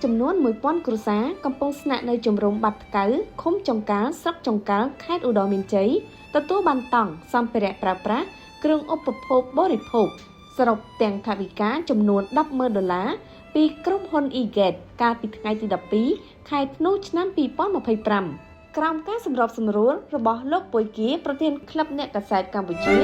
ចំនួន1000គ្រួសារកំពុងស្នាក់នៅជំរំបាត់ថ្កៅឃុំចុងកាល់ស្រុកចុងកាល់ខេត្តឧត្តរមានជ័យទទួលបានតង់សម្ភារៈប្រើប្រាស់គ្រឿងឧបភោគបរិភោគសរុបទាំងថវិកាចំនួន100,000ដុល្លារពីក្រុមហ៊ុន eGate កាលពីថ្ងៃទី12ខែធ្នូឆ្នាំ2025ក្រោមការសម្របសម្រួលរបស់លោកពុយគាប្រធានក្លឹបអ្នកកាសែតកម្ពុជា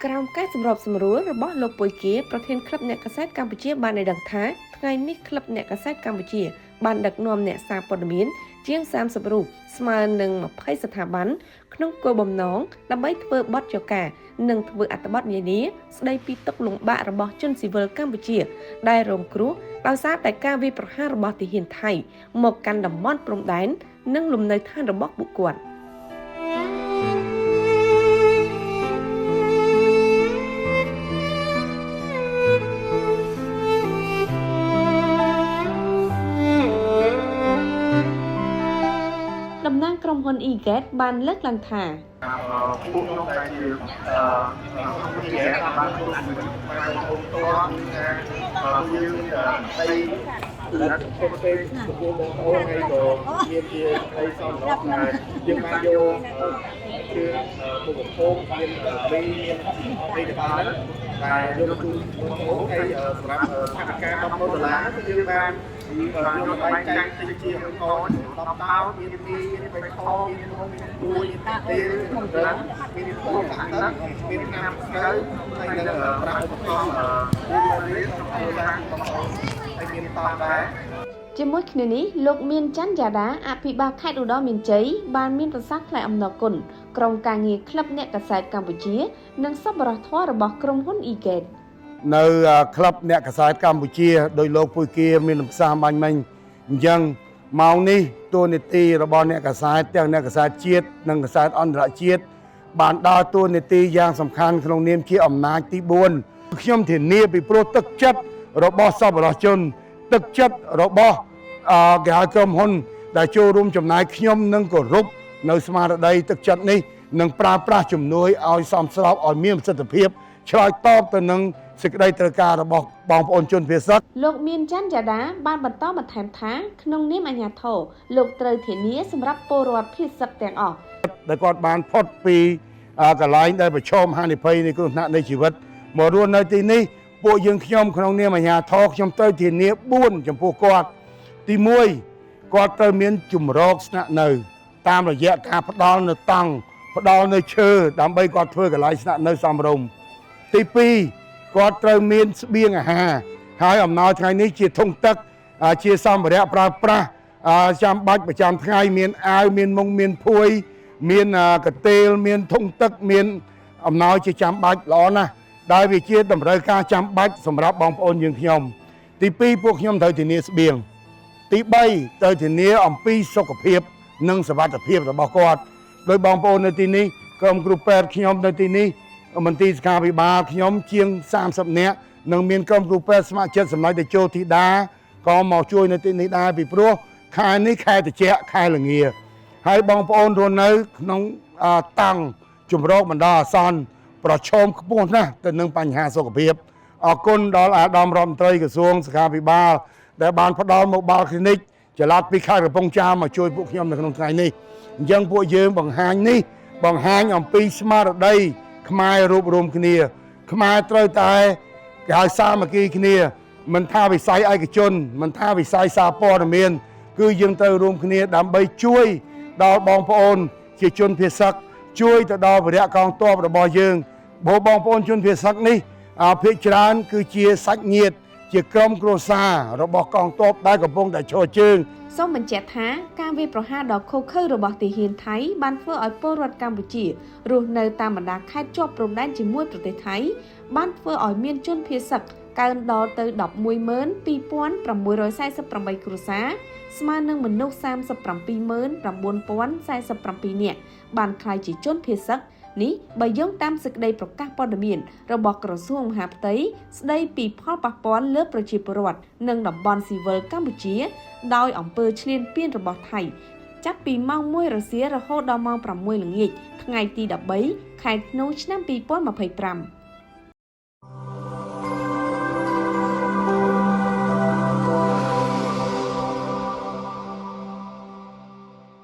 ក្រោមការសម្របសម្រួលរបស់លោកពុយគាប្រធានក្លឹបអ្នកកាសែតកម្ពុជាបានឲ្យដឹងថាថ្ងៃនេះក្លឹបអ្នកកាសែតកម្ពុជាបានដឹកនាំអ្នកសារព័ត៌មានជាង30រូបស្មើនឹង20ស្ថាប័នក្នុងគោលបំណងដើម្បីធ្វើបទចការនិងធ្វើអត្ថបទនានាស្ដីពីទុក្ខលំបាករបស់ជនស៊ីវិលកម្ពុជាដែលរងគ្រោះដោយសារតែការវាយប្រហាររបស់ទាហានថៃមកកាន់តំបន់ព្រំដែននិងលំនៅឋានរបស់ពួកគាត់។តំណាងក្រុមហ៊ុន eGate បានលើកឡើងថា ពួកខ្ញុំដែលជាក្រុមហ៊ុន eGate បានធ្វើជាមួយបងប្អូនផ្ទាល់ថាយើងដីគឺប្រទេសចំពោះបងប្អូនហើយក៏មានជាអីសមរម្យថាយើងបានយកគ្រឿងឧបភោគមានមីមានអីទាំងអស់ហ្នឹងតែយកមកជូនបងប្អូនហើយសម្រាប់ថវិកា10,000ដុល្លារគឺយើងបានយកមកបែងចែកទៅជាអង្គ10តោមានមីមានបៃខមាននំមានទួយមានទៀលមានរឹងមានពូកាក់ទឹកមានថ្នាំស្រូវហើយនឹងប្រាក់ឧបករណ៍រៀនក្នុងគ្រួសារបងប្អូនហើយមានតដែរ ជាមួយគ្នានេះលោកមានច័ន្ទយ៉ាដាអភិបាលខេត្តឧត្តរមានជ័យបានមានប្រសាសន៍ថ្លែងអំណរគុណក្រុមការងារក្លឹបអ្នកកាសែតកម្ពុជា និងសប្បុរសធម៌របស់ក្រុមហ៊ុន eGate នៅក្លឹបអ្នកកាសែតកម្ពុជាដោយលោកពុយគាមានលំសាបាញ់មិញអញ្ចឹងម៉ោងនេះតួនាទីរបស់អ្នកកាសែតទាំងអ្នកកាសែតជាតិនិងកាសែតអន្តរជាតិបានដើរតួនាទីយ៉ាងសំខាន់ក្នុងនាមជាអំណាចទី4ខ្ញុំធានាពីព្រោះទឹកចិត្តរបស់សប្បុរសជន ទឹកចិត្តរបស់គេហៅក្រុមហ៊ុន ដែលចូលរួមចំណាយខ្ញុំនឹងគោរពនៅស្មារតីទឹកចិត្តនេះនឹងប្រើប្រាស់ជំនួយឲ្យសមស្របឲ្យមានប្រសិទ្ធភាពឆ្លើយតបទៅនឹងសេចក្តីត្រូវការរបស់បងប្អូនជនភៀសសឹក លោកមានច័ន្ទយ៉ាដាបានបន្តបន្ថែមថាក្នុងនាមអាជ្ញាធរលោកត្រូវធានាសម្រាប់ពលរដ្ឋភៀសសឹកទាំងអស់ ដែលគាត់បានផុតពីកន្លែងដែលប្រឈមហានិភ័យនៃគ្រោះថ្នាក់នៃជីវិតមករស់នៅទីនេះពួកយើងខ្ញុំក្នុងនាមអាជ្ញាធរខ្ញុំត្រូវធានា4ចំពោះគាត់ទី1គាត់ត្រូវមានជំរកស្នាក់នៅ តាមរយៈការផ្ដល់នៅតង់ផ្ដល់នៅឈើដើម្បីគាត់ធ្វើកន្លែងស្នាក់នៅសមរម្យទី2គាត់ត្រូវមានស្បៀងអាហារហើយអំណោយថ្ងៃនេះជាធុងទឹកជាសម្ភារៈប្រើប្រាស់ចាំបាច់ប្រចាំថ្ងៃមានអាវមានមុងមានភួយ មានកន្ទេលមានធុងទឹកមានអំណោយជាចាំបាច់ល្អណាស់ដែលវាជាតម្រូវការចាំបាច់សម្រាប់បងប្អូនយើងខ្ញុំទី2ពួកខ្ញុំត្រូវធានាស្បៀងទី3ត្រូវធានាអំពីសុខភាពនិងសុវត្ថិភាពរបស់គាត់ដោយបងប្អូននៅទីនេះក្រុមគ្រូពេទ្យខ្ញុំនៅទីនេះមន្ទីរសុខាភិបាលខ្ញុំជាង30នាក់និងមានក្រុមគ្រូពេទ្យស្ម័គ្រចិត្តសម្ដេចតេជោធីតាក៏មកជួយនៅទីនេះដែរពីព្រោះខែនេះខែត្រជាក់ខែល្ងា ហើយបងប្អូនរស់នៅក្នុងតាំងជំរកបណ្ដោះអាសន្នប្រឈមខ្ពស់ណាស់ទៅនឹងបញ្ហាសុខភាពអរគុណដល់អាដាមរដ្ឋមន្ត្រីក្រសួងសុខាភិបាលដែលបានផ្ដល់ Mobile Clinic ចល័តពីខេត្តកំពង់ចាមមកជួយពួកខ្ញុំនៅក្នុងថ្ងៃនេះអញ្ចឹងពួកយើងបង្ហាញនេះបង្ហាញអំពីស្មារតីខ្មែររួបរวมគ្នា ខ្មែរត្រូវតែគេហៅសាមគ្គីគ្នាមិនថាវិស័យឯកជនមិនថាវិស័យសារព័ត៌មាន គឺយើងត្រូវរួមគ្នាដើម្បីជួយដល់បងប្អូនជាជនភៀសសឹកជួយទៅដល់វរៈកងទ័ពរបស់យើងព្រោះបងប្អូនជនភៀសសឹកនេះភាគច្រើនគឺជាសាច់ញាតិជាក្រុមគ្រួសាររបស់កងទ័ពដែលកំពុងតែឈរជើង សូមបញ្ជាក់ថាការវាយប្រហារដ៏ឃោរឃៅរបស់ទាហានថៃបានធ្វើឲ្យពលរដ្ឋកម្ពុជារស់នៅតាមបណ្ដាខេត្តជាប់ព្រំដែនជាមួយប្រទេសថៃបានធ្វើឲ្យមានជនភៀសសឹកកើនដល់ទៅ112,648គ្រួសារស្មើនឹងមនុស្ស379,047នាក់បានក្លាយជាជនភៀសសឹក នេះបើយោងតាមសេចក្តីប្រកាសព័ត៌មានរបស់ក្រសួងមហាផ្ទៃស្តីពីផលប៉ះពាល់លើប្រជាពលរដ្ឋនិងតំបន់ស៊ីវិលកម្ពុជា ដោយអំពើឈ្លានពានរបស់ថៃ ចាប់ពីម៉ោង1រសៀលរហូតដល់ម៉ោង6ល្ងាចថ្ងៃទី13ខែធ្នូឆ្នាំ2025។